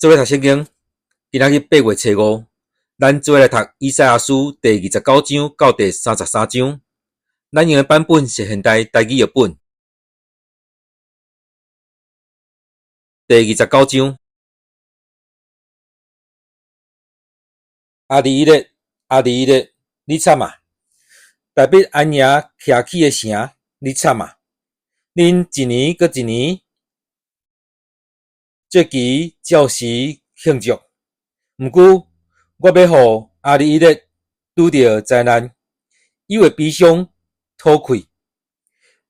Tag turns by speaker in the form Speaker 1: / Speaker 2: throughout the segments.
Speaker 1: 做伙讀聖經，今仔日8月初5，咱做伙來讀以賽亞書第29章到第33章。咱用的版本是現代台語譯本。第29章，亞里得，亞里得，你慘啊！大必安營徛起的城，你慘啊！恁一年閣一年，節期照時慶祝，毋過我欲予亞里得拄著災難，伊會悲傷吐氣，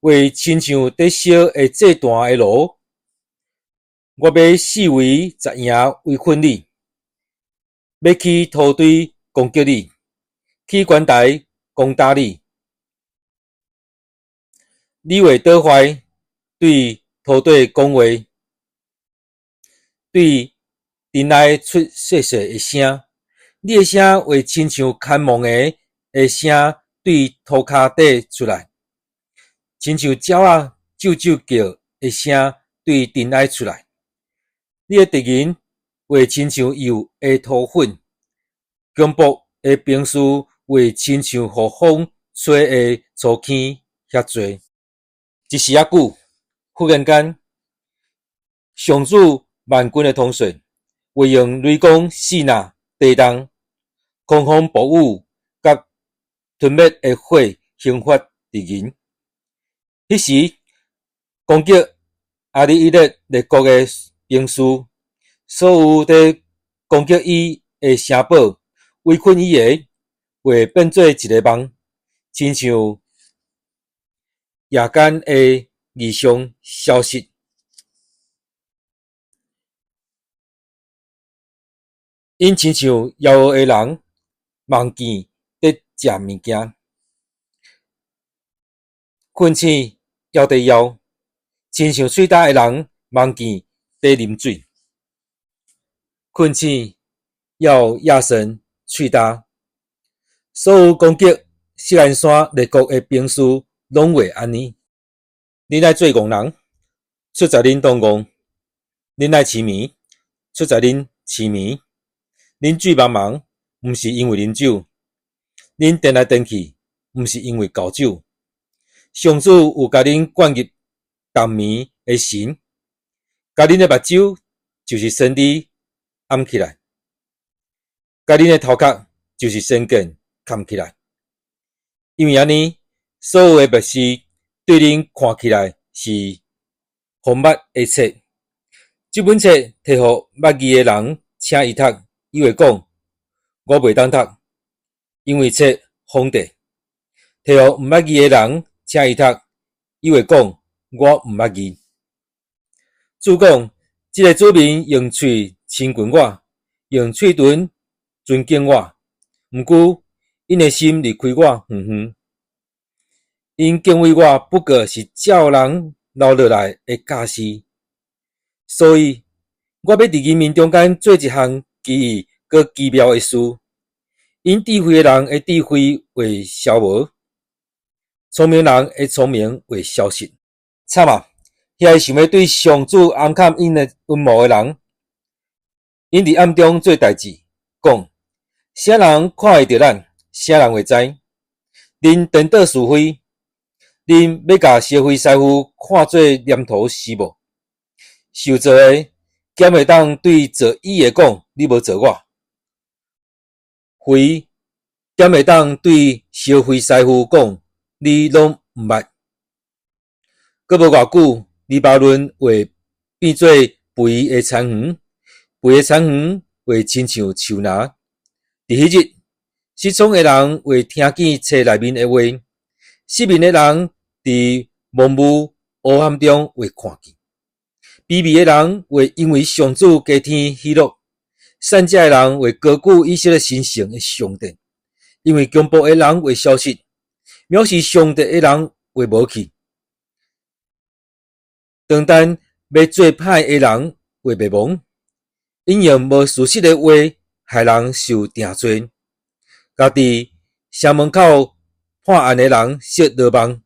Speaker 1: 會親像佇燒的祭壇的爐。我欲四圍十營圍困你，欲起土堆攻擊你，起懸台攻打你。你會倒壞，對塗底講話，對塵埃出細細的聲，你的聲會親像牽夢的的聲對塗跤底出來，親像鳥仔啾啾叫的聲對塵埃出來。你的敵人會親像油的塗粉，強暴的兵士會親像予風吹的粗坑遐濟。一時仔久，忽然間，上主萬軍的統帥會用雷公四若地動、狂風暴雨佮吞滅的火刑罰敵人。彼時，攻擊亞里以列列國的兵士，所有佇攻擊伊的城堡、圍困伊的，會變做一个夢，親像夜間的異象消失。𪜶親像枵餓的人，夢見佇食物件，困醒猶佇枵，親像喙焦的人，夢見佇啉水，困醒猶掖神喙焦。所有攻擊錫安山列國的兵士，攏會按呢。恁愛做戇人，出在恁當戇；恁愛痴迷，出在恁痴迷。恁醉茫茫，毋是因為啉酒；恁顛來顛去，毋是因為厚酒。上主有共恁灌入淡眠的神，共恁的目睭就是先知掩起來，共恁的頭殼就是先見崁起來。因為按呢，所有的默示對恁看起來是封密的冊。這本冊提予捌字的人，請伊讀。伊會講：我袂當讀，因為冊封著。提予毋捌字的人，請伊讀，伊會講：我毋捌字。主講：這个子民用喙親近我，用喙唇尊敬我，毋過𪜶的心離開我遠遠。𪜶敬畏我，不過是照人留落來的教示。所以，我欲佇人民中間做一項奇異閣奇妙的事，𪜶智慧的人的智慧會消無，聰明人的聰明會消失。慘啊！遐个想欲對上主掩崁𪜶的陰謀的人，𪜶佇暗中做代誌，講：啥人看會著咱？啥人會知？恁顛倒是非，恁欲共燒灰師傅看做黏土是無？受造的，敢會當對造伊的講：你無造我？灰敢會當對燒灰師傅講：你攏毋捌？閣無偌久，黎巴嫩會變做肥的田園，肥的田園會親像樹林。佇彼日，失聰的人會聽見冊內面的話，失明的人佇濃霧烏暗中會看見。卑微的人會因為上主加添喜樂，散食的人會高舉以色列神聖的上帝，因為強暴的人會消失，藐視上帝的人會無去。當等欲做歹的人會滅亡，𪜶用無事實的話害人受定罪，共佇城門口判案的人設羅網，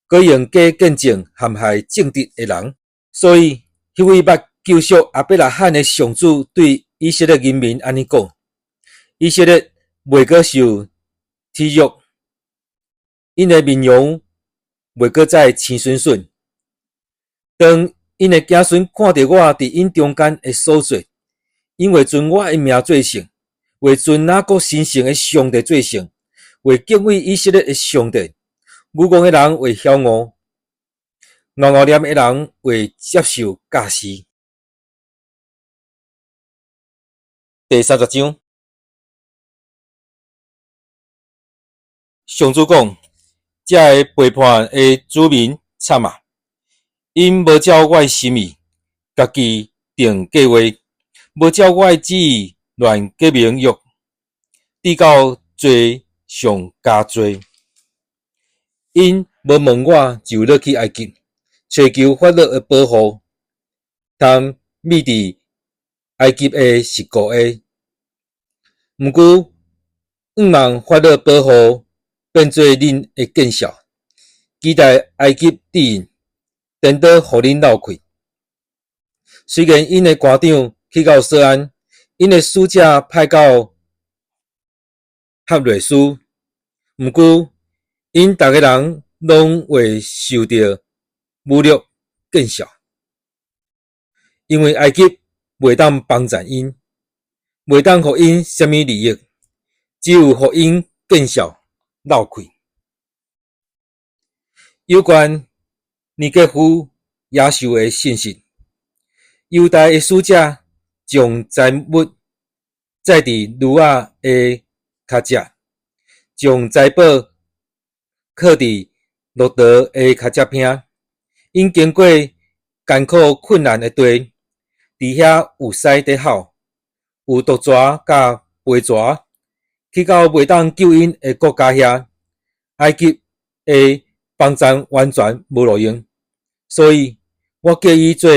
Speaker 1: 閣用假見證陷害正直的人。所以，彼位捌救贖亞伯拉罕的上主對以色列人民按呢講：以色列袂閣受恥辱，𪜶的面容袂閣再青恂恂。當𪜶的子孫看著我佇𪜶中間的所做，𪜶會尊我的名做聖，會尊雅各神聖的上帝做聖，會敬畏以色列的上帝。愚戇的人會曉悟，敖敖念的人會接受教示。第30章，上主講：這个背叛的子民慘啊！𪜶無照我的心意，家己定計劃，無照我的旨意亂結盟約，直到罪上加罪。𪜶無問我就落去埃及，揣求法老的保護，貪覓佇埃及的是故的。毋過，向望法老保護，變做恁的見笑，期待埃及致應，顛倒予恁落氣。雖然𪜶的官長去到索安，𪜶的使者派到合瑞斯，毋過，𪜶逐个人攏會受著侮辱見笑，因為埃及袂當幫贊𪜶，袂當予𪜶啥物利益，只有予𪜶見笑落氣。有關尼格夫野獸的信息，猶大的使者將財物載佇驢仔的跤脊，將財寶囥佇駱駝的跤脊邊。𪜶經過艱苦困難的地，佇遐有獅佇吼，有毒蛇佮飛蛇，去到袂當救𪜶的國家遐，埃及的幫贊完全無路用，所以我叫伊做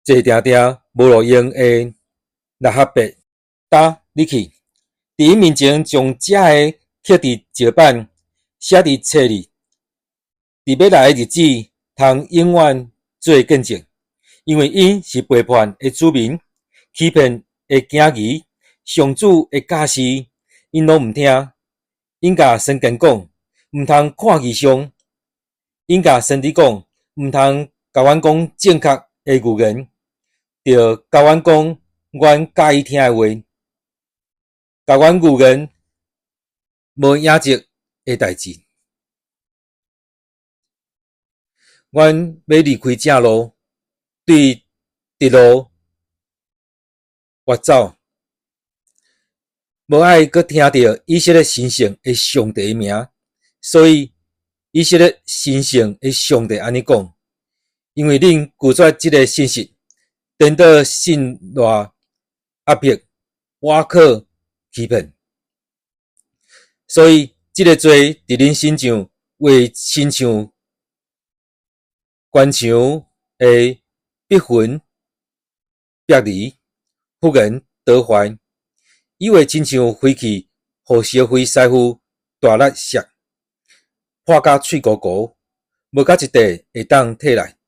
Speaker 1: 坐定定無路用的喇哈伯。打你去，佇𪜶面前將這个刻佇石板，寫佇冊裡，佇欲來的日子，通永遠做見證。因為𪜶是背叛的子民，欺騙的囝兒，上主的教示，𪜶攏毋聽。𪜶共先見講，毋通看異象；𪜶共先知講，毋通共阮講正確的預言，著共阮講阮佮意聽的話，共阮預言無影跡的代誌。阮欲離開正路，對直路越走，無愛閣聽著以色列神聖的上帝的名，所以以色列神聖的上帝按呢講：因為恁拒絕這个信實，顛倒信賴壓迫、倚靠欺騙，所以這个罪佇恁身上會親像關牆的壁魂煏離，忽然倒壞，伊會親像飛去，予燒火師傅大力摔，破甲碎糊糊，無甲一塊會當提來。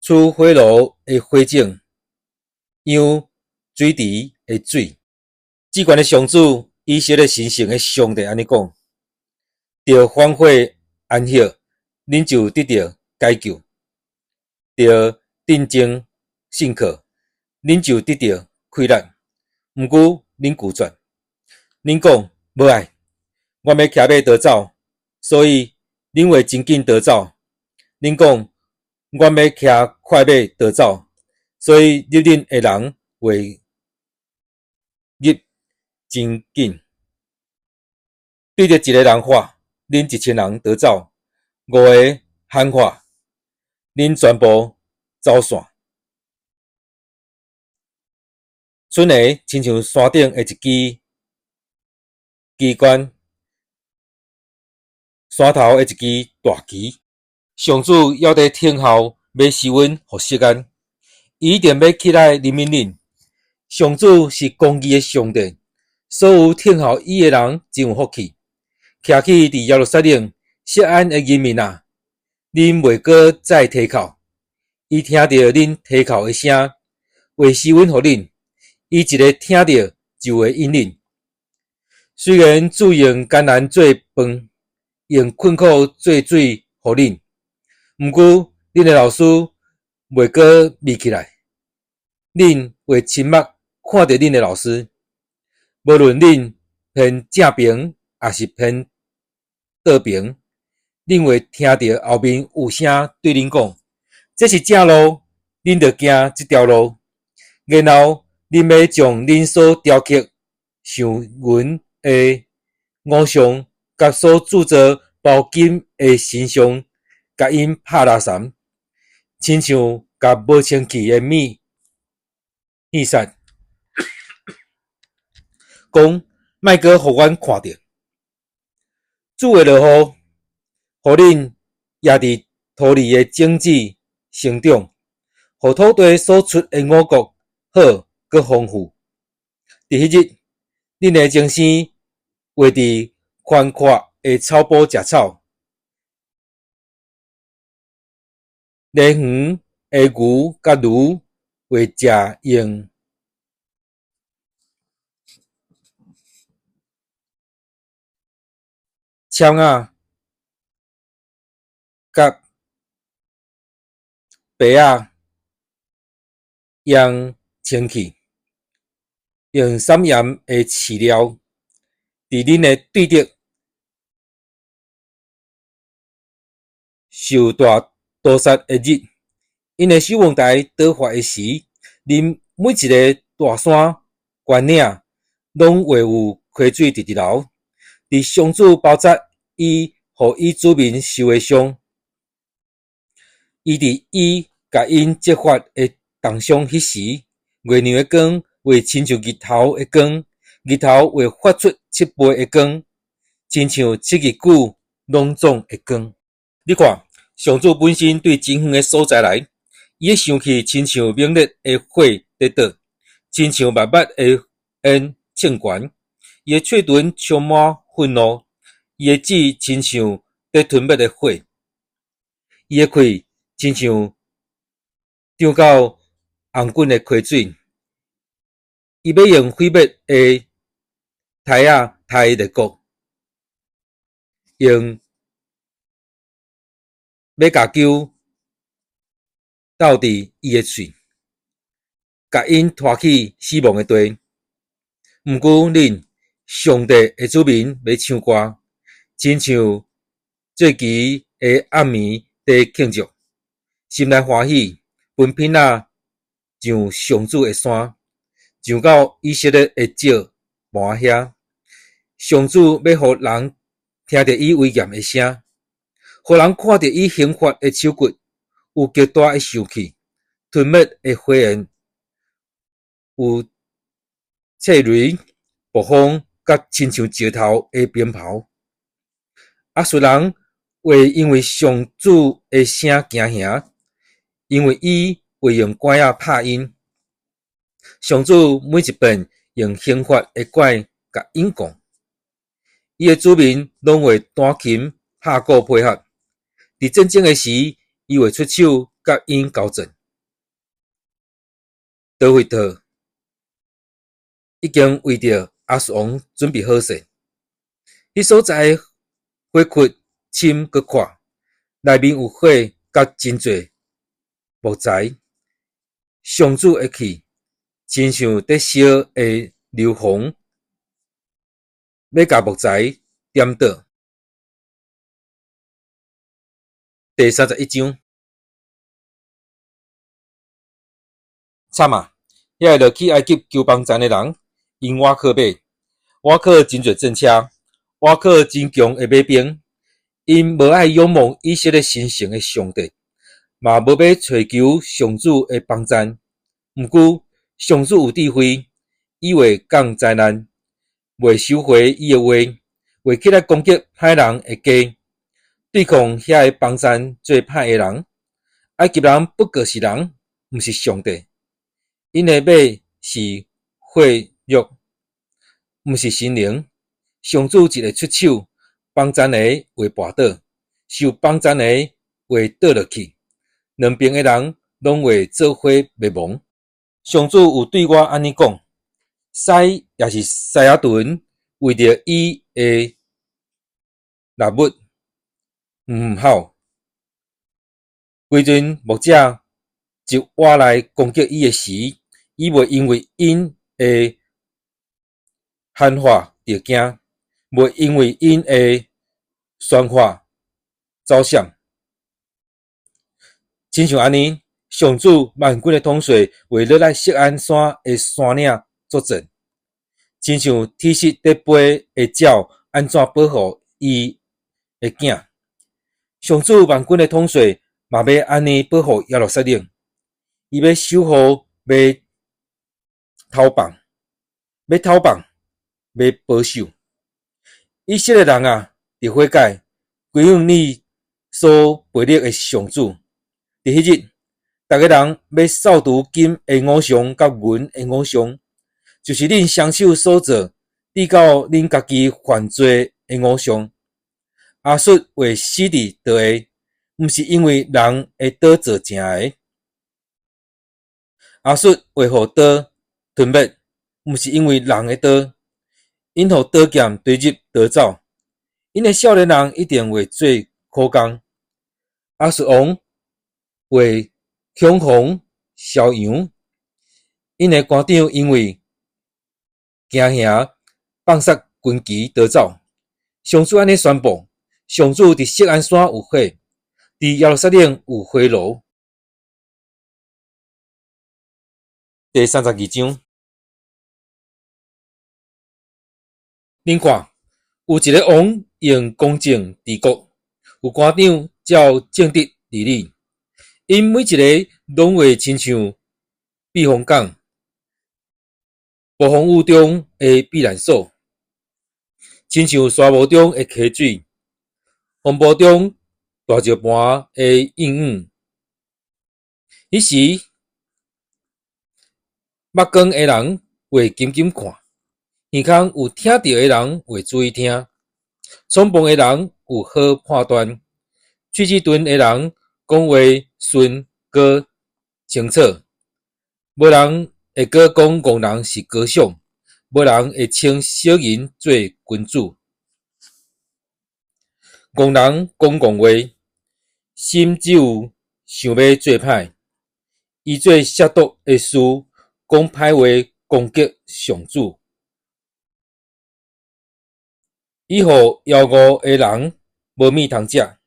Speaker 1: 取火爐的火種，養水池的水。至懸的上主，以色列神聖的上帝按呢講：著反悔安息，恁就得著解救；著鎮靜信靠，恁就得著氣力。毋過恁拒絕，恁講無愛，阮欲騎馬逃走，所以恁會真緊逃走。恁講阮欲騎快馬逃走，所以入恁的人會入真緊。對著一个人喊，恁1000人逃走；五个喊喊，恁全部走散。春暝親像山頂的一支機關，山頭的一支大旗。上主猶佇聽候，欲施恩予錫安，伊一定欲起來憐憫恁。上主是公義的上帝，所有聽候伊的人真有福氣。徛起佇耶路撒冷，錫安的人民啊，恁袂閣再提口，伊聽著恁啼哭的聲，會施恩予恁，伊一下聽著就會應恁。雖然主用艱難做飯，用困苦做水予恁，毋過恁的老師袂閣覕起來，恁會親目看著恁的老師。無論恁偏正爿抑是偏倒爿，恁會聽著後面有聲對恁講：這是正路，恁著行這條路。然後恁欲將恁所雕刻像銀的偶像，佮所鑄造包金的神像，共𪜶拍垃圾，親像共無清氣的物戲殺，講莫閣予阮看著。主會落雨，予恁掖佇塗裡的種子成長，予土地所出的五穀好閣豐富。佇彼日，恁的精牲會佇寬闊的草埔食草，犁園的牛佮驢會食用籤仔佮白仔用清氣，用撒鹽的飼料，佇恁的對竹受大屠殺的日，𪜶的守望台倒壞的時，恁每一个大山、懸嶺，攏會有溪水直直流。佇上主包紮伊，予伊子民受的傷，伊佇伊共𪜶責罰的重傷彼時，月娘的光會親像日頭的光，日頭會發出七倍的光，親像七日久攏總的光。你看，上主本身對真遠的所在來，伊的生氣親像猛烈的火佇倒，親像密密的煙衝懸，伊的喙唇充滿憤怒，伊的舌親像佇吞滅的火，伊的氣親像漲到紅滾的溪水，伊欲用毀滅的鈣仔刣列國，用欲共鳩鬥佇伊的喙，共𪜶拖去死亡的地。毋過恁上帝的子民欲唱歌，親像節期的暗暝佇慶祝，心內歡喜，分品仔上上主的山，上到以色列的石磐遐。上主欲予人聽著伊威嚴的聲，予人看著伊刑罰的手骨，有極大的生氣，吞滅的火焰，有切雷、暴風，佮親像石頭的冰雹。亞述人會因為上主的聲驚嚇，因為伊會用拐仔拍𪜶。上主每一遍用刑罰的拐共𪜶摃，伊的子民攏會彈琴拍鼓配合。佇戰爭的時，伊會出手佮𪜶交戰。大衛特已經為著亞述王準備好勢，彼所在火窟深閣闊，內面有火佮真濟木材。上主的氣親像佇燒的硫磺，欲共木材點倒。第31章，慘啊！遐个落去埃及求幫贊的人，𪜶倚靠馬，倚靠真濟戰車，倚靠真強的馬兵，𪜶無愛仰望以色列神聖的上帝，嘛無欲揣求上主的幫贊。毋過上主有智慧，伊會降災難，袂收回伊的話，會起來攻擊歹人的家，對抗遐个幫贊做歹的人。埃及人不過是人，毋是上帝。𪜶的馬是血肉，毋是神靈。上主一下出手，幫贊的會跋倒，受幫贊的會倒落去。兩邊的人攏攏會做伙滅亡。上主有對我按呢講：獅抑是獅仔儣，為著伊的獵物毋吼。規陣牧者一倚來攻擊伊的時，伊袂因為𪜶的喊話著驚，袂因為𪜶的喧嘩走閃。親像按呢，上主萬軍的統帥會落來錫安山的山嶺作戰，親像鐵爍佇飛的鳥按怎保護伊的囝。上主萬軍的統帥嘛欲按呢保護耶路撒冷，伊欲守護，欲投放，欲投放，欲保守。以色列人啊，著悔改，歸向你所培育的上主。佇彼日，逐个人欲掃除金的偶像佮銀的偶像，就是恁雙手所做，直到恁家己犯罪的偶像。亞述會死佇地下，毋是因為人的刀造成的；亞述會予刀吞滅，毋是因為人的刀。𪜶予刀劍追入逃走，𪜶的少年人一定會做苦工。亞述王會恐慌梟揚，𪜶的官長因為驚嚇放捒軍旗逃走。上主按呢宣布：上主佇錫安山有火，佇耶路撒冷有火爐。第32章，恁看，有一个王用公正治國，有官長照正直治理，𪜶每一个攏會親像避風港，暴風雨中的避難所，親像沙漠中的溪水，風暴中大石盤的應允。彼時，目光的人會緊緊看，耳孔有聽著的人會注意聽，聰笨的人有好判斷，喙齒鈍的人講話順閣清楚。無人會閣講戇人是高尚，無人會稱小人做君子。戇人講戇話，心只有想欲做歹。伊做褻瀆的事，講歹話攻擊上主。伊予枵餓的人無物通食，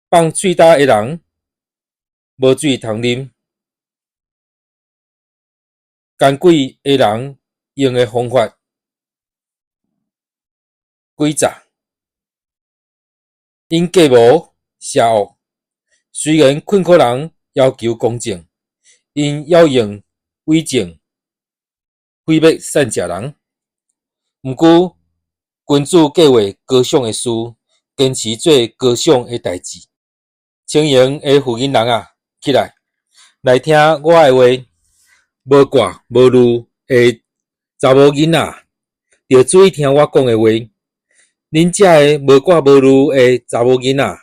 Speaker 1: 放喙焦的人無水通啉。奸詭的人用的方法詭詐，𪜶計謀邪惡。雖然困苦人要求公正，𪜶猶用偽證毀滅善食人。毋過君主計劃高尚的事，堅持做高尚的代誌。聰穎的婦人啊，起來，來聽我的話。無掛無慮的查某囡仔，著注意聽我講的話。恁遮的無掛無慮的查某囡仔，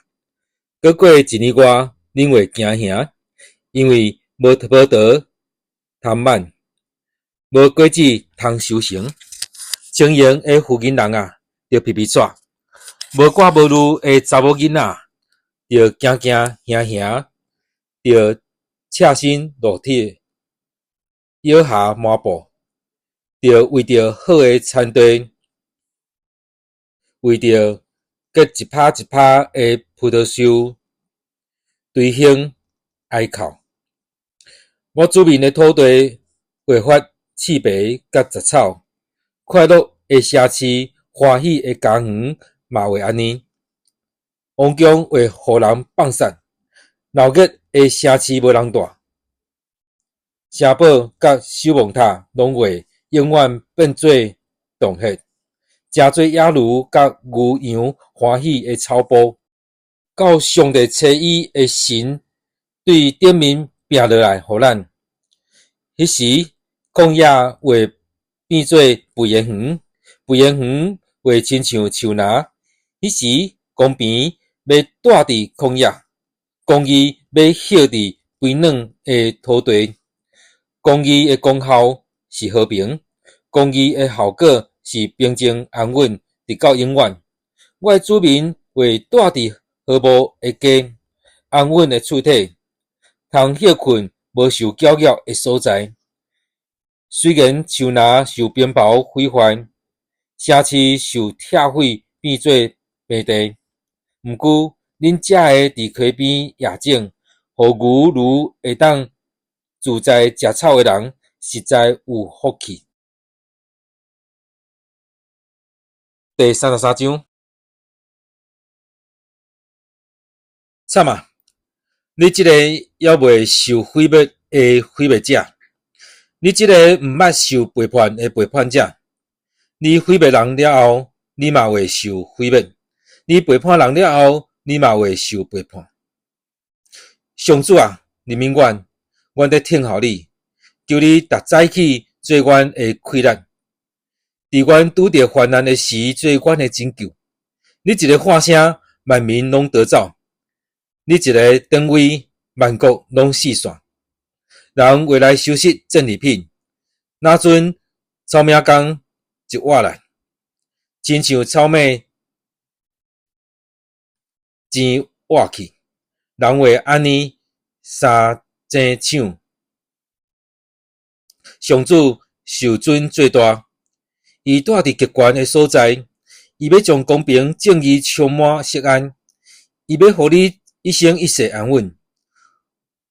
Speaker 1: 閣過一年外，恁會驚嚇，因為無葡萄通滿，無果子通收成。聰穎的婦人啊，著皮皮掣；無掛無慮的查某囡仔，著驚驚嚇嚇，著赤身露體，搖鞋漫步，著為著好的田地，為著結一葩一葩的葡萄樹，捶胸哀哭。我子民的土地會發刺蓖佮雜草，快樂的城市、歡喜的家園嘛會按呢。王宮會予人放殺，鬧熱的城市無人蹛，城堡佮守望塔攏會永遠變做洞穴，成做野驢佮牛羊歡喜的草埔。到上帝差伊的神對頂面拚落來予咱，彼時曠野會變做肥的園，肥的園會親像樹林。彼時公平欲蹛佇曠野，公義欲歇佇肥軟的土地。公義的功效是和平，公義的效果是平靜安穩，直到永遠。我的子民會住佇和睦的家，安穩的厝體，通歇睏無受攪擾的所在。雖然樹林受冰雹毀壞，城市受拆毀變做平地，毋過恁遮的佇溪邊野種，予牛驢會當自在食草的人，實在有福氣。第33章，慘啊！你這個猶未受毀滅的毀滅者，你這個毋捌受背叛的背叛者，你毀滅人了後，你嘛會受毀滅；你背叛人了後，你嘛會受背叛。上主啊，憐憫阮，阮佇等候你，求你逐早起做阮的氣力，佇阮拄著患難的時做阮的拯救。你一个喊聲，萬民攏逃走；你一个轉威，萬國攏四散。人會來收拾戰利品，若陣草嶺工一挖來，親像草麥錢挖去。人會按呢三爭搶。上主受尊做大，伊住佇極懸的所在，伊欲將公平正義充滿錫安，伊欲予你一生一世安穩，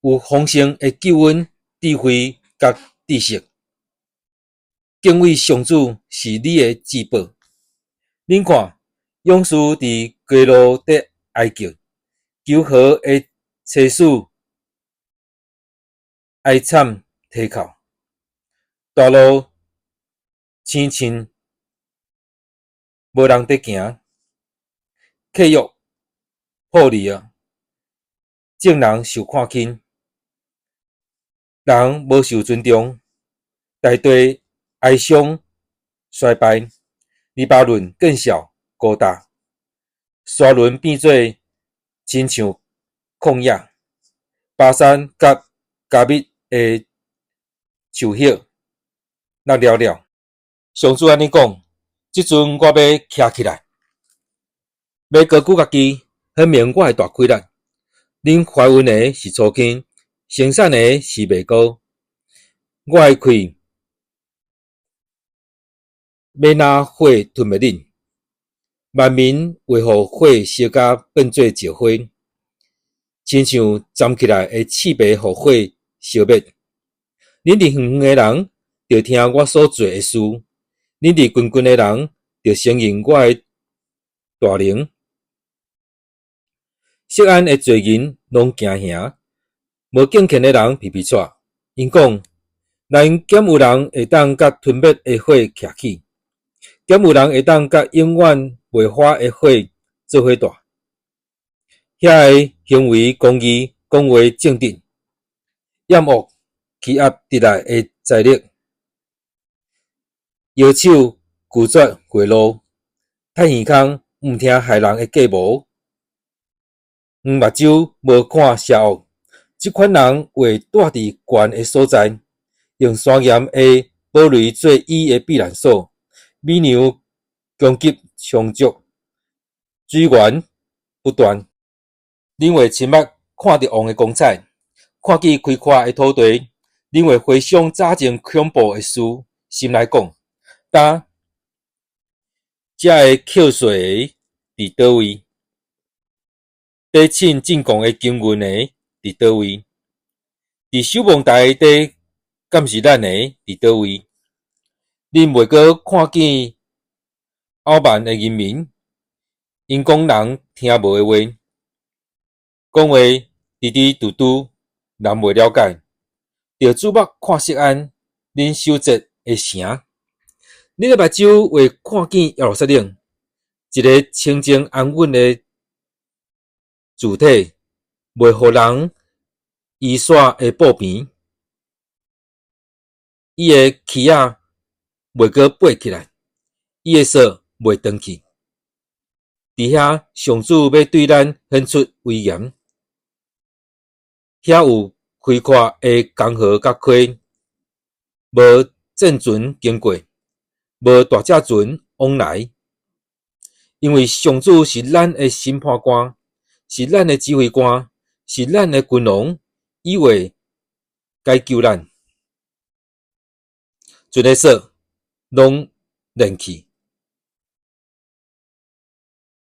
Speaker 1: 有豐盛的救恩、智慧佮知識。敬畏上主是你的至寶。恁看，勇士佇街路底哀叫，求和的妻子哀慘啼哭，大路清凊，無人佇行，契約破裂啊！眾人受看輕，人無受尊重，大地哀傷衰敗，黎巴嫩見笑孤焦，沙崙變做親像曠野，巴珊佮迦密的樹葉落了了。上主按呢講，這陣我欲徛起來，欲高舉家己，顯明我的大氣力。恁懷孕的是粗輕，生產的是袂高。我的氣欲若火吞滅恁，萬民會予火燒甲變做石灰，親像攢起來的刺蝟予火燒滅。恁佇遠遠的人，著聽我所做的事；恁佇近近的人，著承認我的大能。錫安的罪人攏驚嚇，無敬虔的人皮皮掣。𪜶講：咱敢有人會當佮吞滅的火徛起？敢有人會當佮永遠袂化的火做伙住？遐个行為公義，講話正直，厭惡欺壓得來的財力，搖手拒絕賄賂，迵耳孔毋聽害人的計謀，黃目睭無看邪惡。這款人會住佇懸的所在，用山岩的堡壘做伊的避難所。米糧供給充足，水源不斷。恁會親目看著王的光彩，看見開闊的土地，恁會回想早前恐怖的事，心內講：今這个扣稅的佇佗位？佇稱進貢的金銀的佇佗位？佇守望台底監視咱的佇佗位？恁袂閣看見傲慢的人民，𪜶講人聽無的話，講話直直拄拄，人袂了解。著注目看錫安，恁守節的城，恁的目睭會看見耶路撒冷，一个清靜安穩的住體，袂予人遺紲的布棚，伊的旗仔袂閣拔起來，伊的索袂斷去。佇遐，上主欲對咱顯出威嚴，遐有開闊的江河佮溪，無戰船經過，無大隻船往來。因為上主是咱的審判官，是咱的指揮官，是咱的君王，伊會解救咱。船的索攏連去，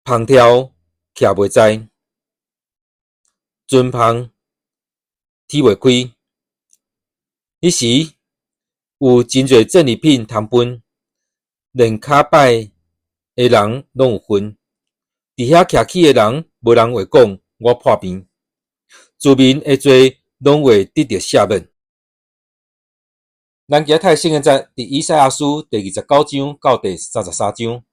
Speaker 1: 帆柱徛袂在，船帆鐵袂開。彼時有真濟戰利品通分，連跤擺的人攏有份。佇遐徛起的人，無人會講我破病。子民的罪攏會得著赦免。咱今仔讀的聖經節佇以賽亞書第29章到第33章。